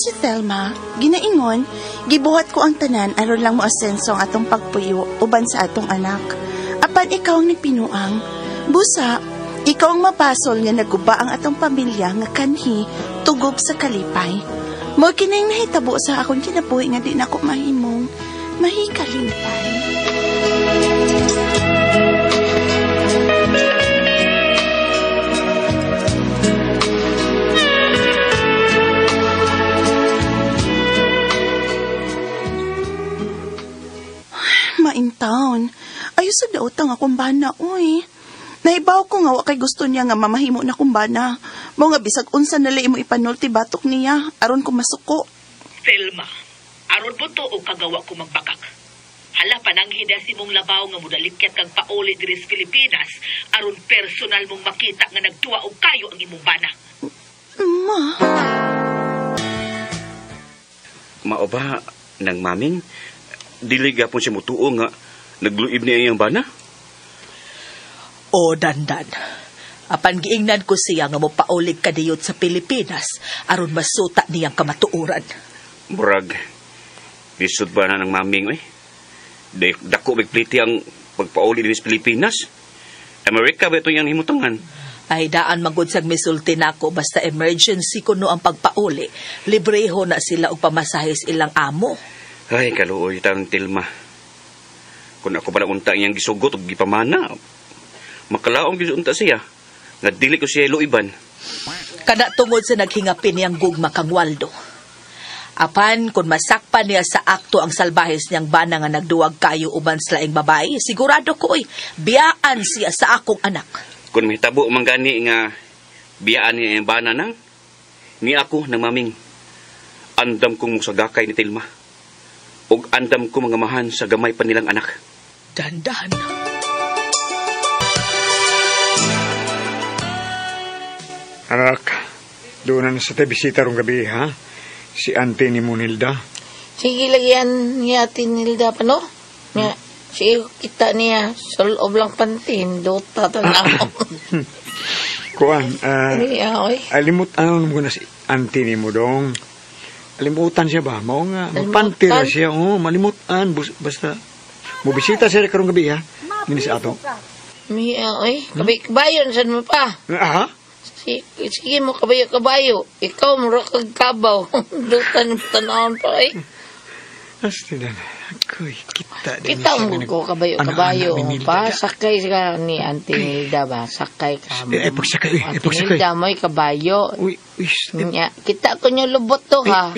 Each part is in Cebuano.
si Thelma, ginaingon, gibuhat ko ang tanan aron lang moasenso ang atong pagpuyo uban sa atong anak. Apan ikaw ang nagpinuang. Busa, ikaw ang mapasol nga naguba ang atong pamilya nga kanhi tugob sa kalipay. Mao kining nahitabo sa akong kinabuhi nga di nako mahimong mahikalimpay. Main town. Ayos sa daotang akong bana, uy. Naibaw ko nga wa kay gusto niya nga mamahimo na kong bana. Mao nga bisag unsa na mo ipanulti batok niya aron ko masuko. Thelma, aron mo to o kagawa ko magbakak. Hala pananghida si mong labaw nga mudalikyat kang pauli diri sa Pilipinas aron personal mong makita nga nagtuwa og kayo ang imong bana. Ma. Mao ba nang maming dili gapon siya mutuo nga nagluib niya iyang bana? O dandan. Apan giingnan ko siya nga mopaulig kadiyot sa Pilipinas aron masuta niyang kamatuoran. Murag lisod ba na ng maming oy? Dako bigpliti ang pagpauli din sa Pilipinas. Amerika ba ito iyang himutangan? Ay daan magud sag misulti nako basta emergency kuno ang pagpauli. Libreho na sila og pamasahe sa ilang amo. Ay, kaluoy taong Tilma. Kung ako pala unta iyang gisugot og gipamana, makalaong gisunta siya. Nga dili ko siya luiban. Kada tungod sa naghingapin niyang gugma kang Waldo. Apan, kung masakpan niya sa akto ang salbahes niyang bana nga nagduwag kayo uban sa laing babae, sigurado ko, oy, biyaan siya sa akong anak. Kung mahitabo man gani nga biyaan niya ang bana nang, ni ako nang maming. Andam kong musagakay ni Tilma. Og andam ko mga mahan sa gamay pa nilang anak. Dandan. Anak, doon na sa bisita rong gabi, ha? Si Auntie ni Munilda. Sige, lagyan niya Ate Nilda pa, no? Nga, sige, kita niya. Sa loob lang pantin, dota, tanaw. Kuan, alimut, ano mo na si Auntie ni mo dong? Alimutan siya ba? Mao nga, magpanti ra siya. Oh, malimutan. Basta, mubisita siya karong gabi, ha? Nini sa ato. Miya, oy. Kabayo, saan mo pa? Ah? Sige mo, kabayo-kabayo. Ikaw, mura kag kabaw. Dutan, tanawon pa, eh. Astilan. Ako'y kita. Kita mo ko, kabayo-kabayo. Pa, sakay ka ni Auntie Nilda ba? Sakay ka. Eh, pagsakay, eh, pagsakay. Auntie Nilda mo'y kabayo. Uy, uy. Kita ko niyo lubot to, ha?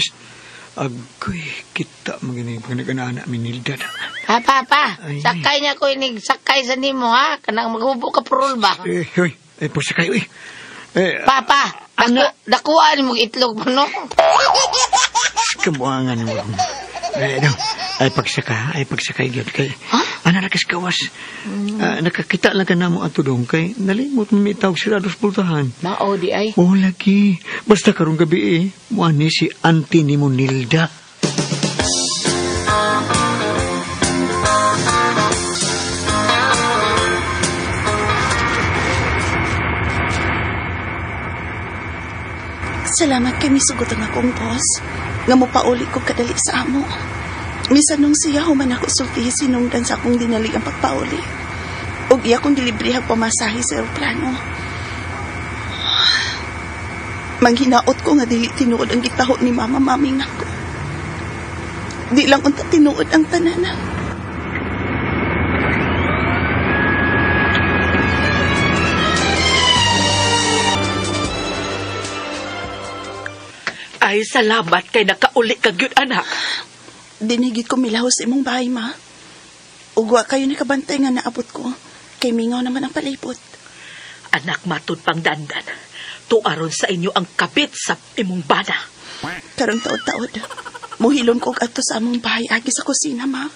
Agoy, kita mo gini. Pag nag-ana-ana, Nilda na. Pa, pa. Sakay niya ko, inig. Sakay sa nimo, ha? Kanang maghubo ka purol ba? Eh, uy. Eh, pagsakay, uy. Eh, Papa, dakuan mo itlog mo, no? Kabuangan mo. Eh, no. Ay, pagsaka, gyud kay. Huh? Ana rakas kawas. Nakakita lang ka na mo ato dong kay nalimot mo mitawag sila dos pultahan. Mao di ay. Oh, lagi. Basta karong gabi eh. Muani si Auntie ni Monilda. Salamat kay misugot ang akong boss. Nga mopauli ko kadali sa amo. Misan nung siya human ako sultihi sinungdan sa akong dinali ang pagpauli. Og iya kong gilibrehang pamasahe sa eroplano. Manghinaot ko nga dili tinuod ang gitaho ni mama maming nako. Di lang unta tinuod ang tanan. Ay, salamat kay nakauli ka gyud, anak. Dinigit ko milahos sa imong bahay, ma. Ugwa kayo nakabantay nga naabot ko. Kay mingaw naman ang palibot. Anak, matud pang dandan. Tuaron sa inyo ang kapit sa imong bana. Karong taod-taod, muhilon ko og adto sa among bahay agi sa kusina, ma.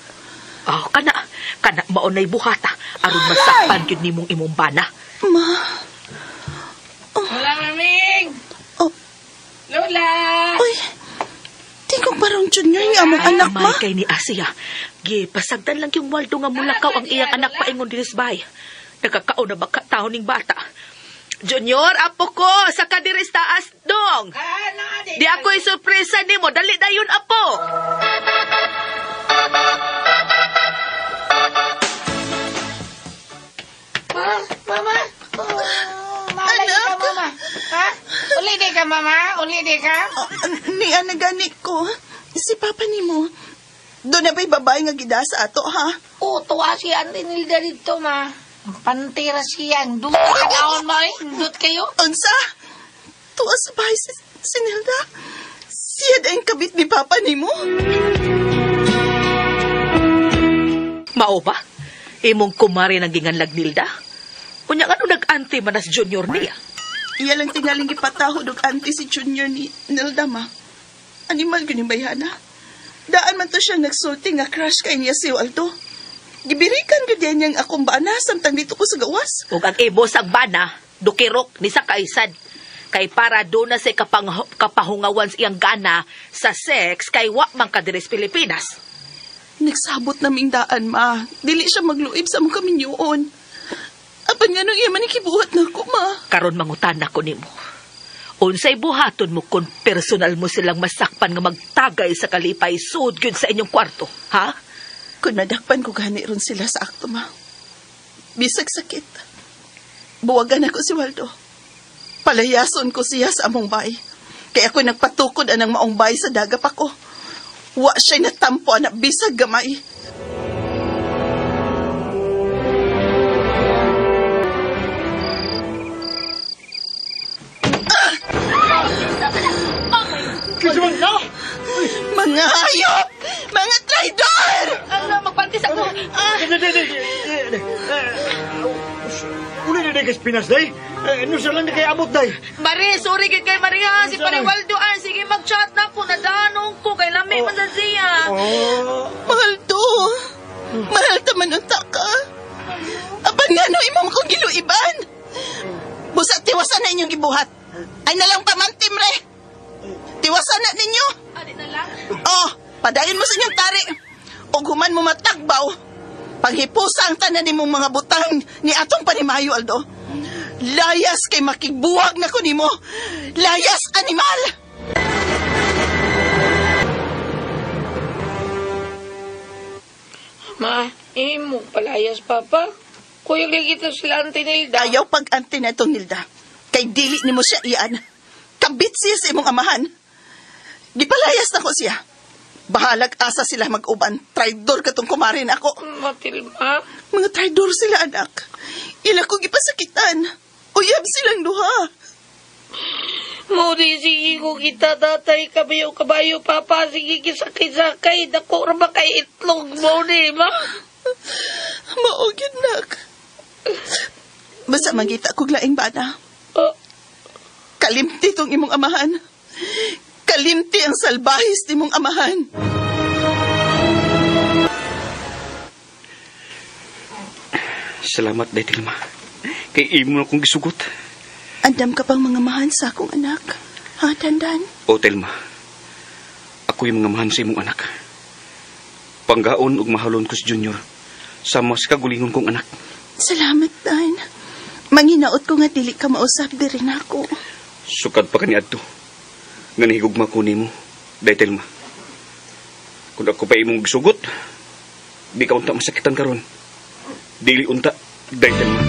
Oh, kana maunay buhata aron masakpan gyud nimong imong bana. Ma. Oh. Lola Maming. Oh. Lola. Uy. Tingkong parang junior nga among anak, ma. May kay ni Asia. Gipasagdan lang yung Waldo nga mulakaw ang iyang anak paingon dinis bay. Nagkakaon na ba ka taon ning bata? Junior, apo ko, sa kadiris taas dong. Di ako isurpresa nimo, dali dayon apo. Ma, mama. Anak ka, mama. Ha? Uli di ka, mama? Uli di ka? Ni ana gani ko. Si papa nimo. Doon na ba'y babae nga gida sa ato, ha? Oo, tuwa si Auntie Nilda dito, ma. Pantira siya. Dut ka kaon mo, eh. Dut kayo. Unsa? Tuwa sa bahay si Nilda? Siya ang kabit ni papa nimo? Mao ba? Imong kumari ng ginganlag Nilda? Unya nga nag-ante man as Junior niya? Iya lang tingaling gipatahod og ante si Junior ni Nilda, ma. Animal yun yung bayhana. Daan man to siya nagsulti nga crush kay niya si Waldo. Gibirikan gyud niyang akong bana samtang dito ko sa gawas. Ug ang imo sang bana, dukirok ni sa kaisad. Kay para doon na sa kapahungawan sa iyang gana sa sex kay wa man ka diri sa Pilipinas. Nagsabot naming daan, ma. Dili siya magluib sa among kaminyoon. Apan nga nung iya man ikibuhat na ako, ma. Karon mangutan ako nimo. Unsay buhaton mo kung personal mo silang masakpan nga magtagay sa kalipay sud gyud sa inyong kwarto, ha? Kung nadakpan ko gani ron sila sa akto, ma. Bisag sakit. Buwagan ako si Waldo. Palayason ko siya sa among bay. Kaya ako'y nagpatukod anang maong bay sa dagap ako. Wa siya'y natampo anak bisag gamay. Mga hayop! Mga traidor! Ano, magpantis ako. Uli na day kas Pinas, day. Nusa lang na kay abot, day. Mari, sorry kay kay Maria. Si Pare Waldo, sige mag-chat na ko. Nadanong ko. Kay lami man sa siya. Oh. Mahal to. Mahal ta man unta ka. Apan nga no, imong kong giluiban. Busa, tiwasan na inyong gibuhat. Ay nalang pamantim, re. Tiwasan na ninyo. Ani na lang? Oh, padayon mo sa inyong tari. Og human mo matagbaw. Panghipusa ang tanan nimong mga butang ni atong panimayo, Aldo. Layas kay makigbuwag na ko nimo. Layas, animal! Ma, imo palayas, papa. Kuya kita sila Auntie Nilda. Ayaw pag-ante na itong Nilda. Kay dili nimo siya iyan. Kabit siya sa imong amahan. Gipalayas na ko siya. Bahalag asa sila mag-uban. Traidor ka tong kumarin ako. Matilma. Mga traidor sila, anak. Ila ko gipasakitan. Uyab silang duha. Muli, sige ko kita, tatay, kabayo, kabayo, papa, sige, kisakay-sakay, dako ra ba kay itlog mo, di ba? Maugid, nak. Basta magita kog laing bana. Oh. Kalimti tong imong amahan. Kalimti ang salbahis nimong amahan. Salamat, Day Tilma. Kay imo na akong gisugot. Andam ka pang mga mahan sa akong anak. Ha, Dandan? O, Telma. Ako'y mga mahan sa imong anak. Panggaon ug mahalon ko si Junior. Sa mas kagulingon kong anak. Salamat, Dan. Manginaot ko nga dili ka mausap diri nako. Sukad pa kaniadto. Nga nahigugma ko nimo, Day Telma. Kung ako pa imong gisugot, di ka unta masakitan karon. Dili unta, Day Telma.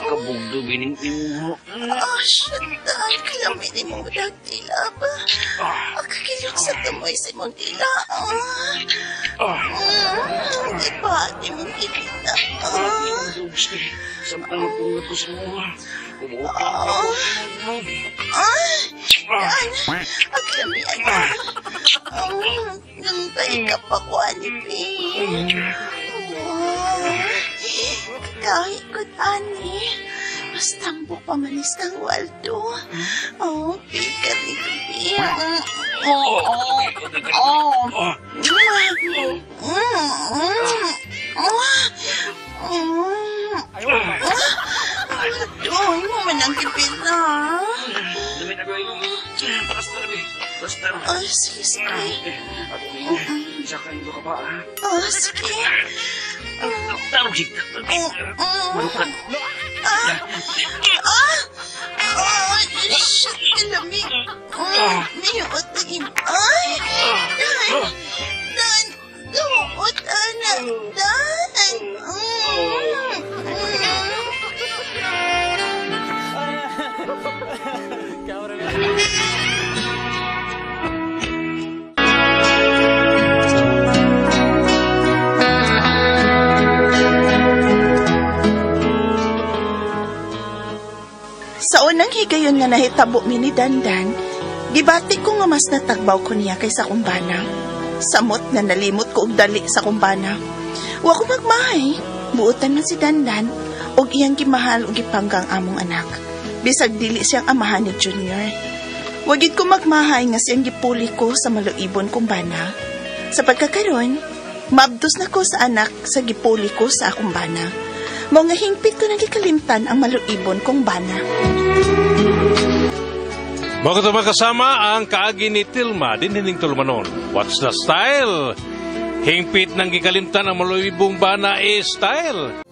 Kabugdo bining imo. Oh, shit, Dan. Kalami ni mong dila ba? Kakilok sa tumoy sa imong dila. Di ba, di mong kilita. Samtang mapunga ko sa mga. Ay, Dan. Ang lami, ay. Nantay ka pa ko, ani, babe. Kahit ko, Ani. Mas tambo pa manis kang Waldo. Oh, pika ni babe. Oh, oh, oh. Waldo, mo man ang kipira. Basta. Oh, sige, sige. Ako ni, isa ka ka ba, ha? Oh, sige. Tarong sig. Marukan. Ah! Ah! Oh, shit, lamig. Niot na Ay! Dan! Dan! Luot, ana! Dan! Sa unang higayon nga nahitabo mi ni Dandan, gibati ko nga mas natagbaw ko niya kaysa kumbana. Samot na nalimot ko og dali sa kumbana. Wa ko magmahay, buotan man si Dandan og iyang gimahal og gipanggang among anak. Bisag dili siyang amahan ni Junior. Wagid ko magmahay nga siyang gipuli ko sa maluibon kong bana. Sa pagkakaron, maabdos na ko sa anak sa gipuli ko sa akong bana. Mao nga hingpit ko nagikalimtan ang maluibon kong bana. Mga ito kasama ang kaagi ni Tilma, din hining tulumanon. What's the style? Hingpit ng gikalimtan ang maluibong bana is style.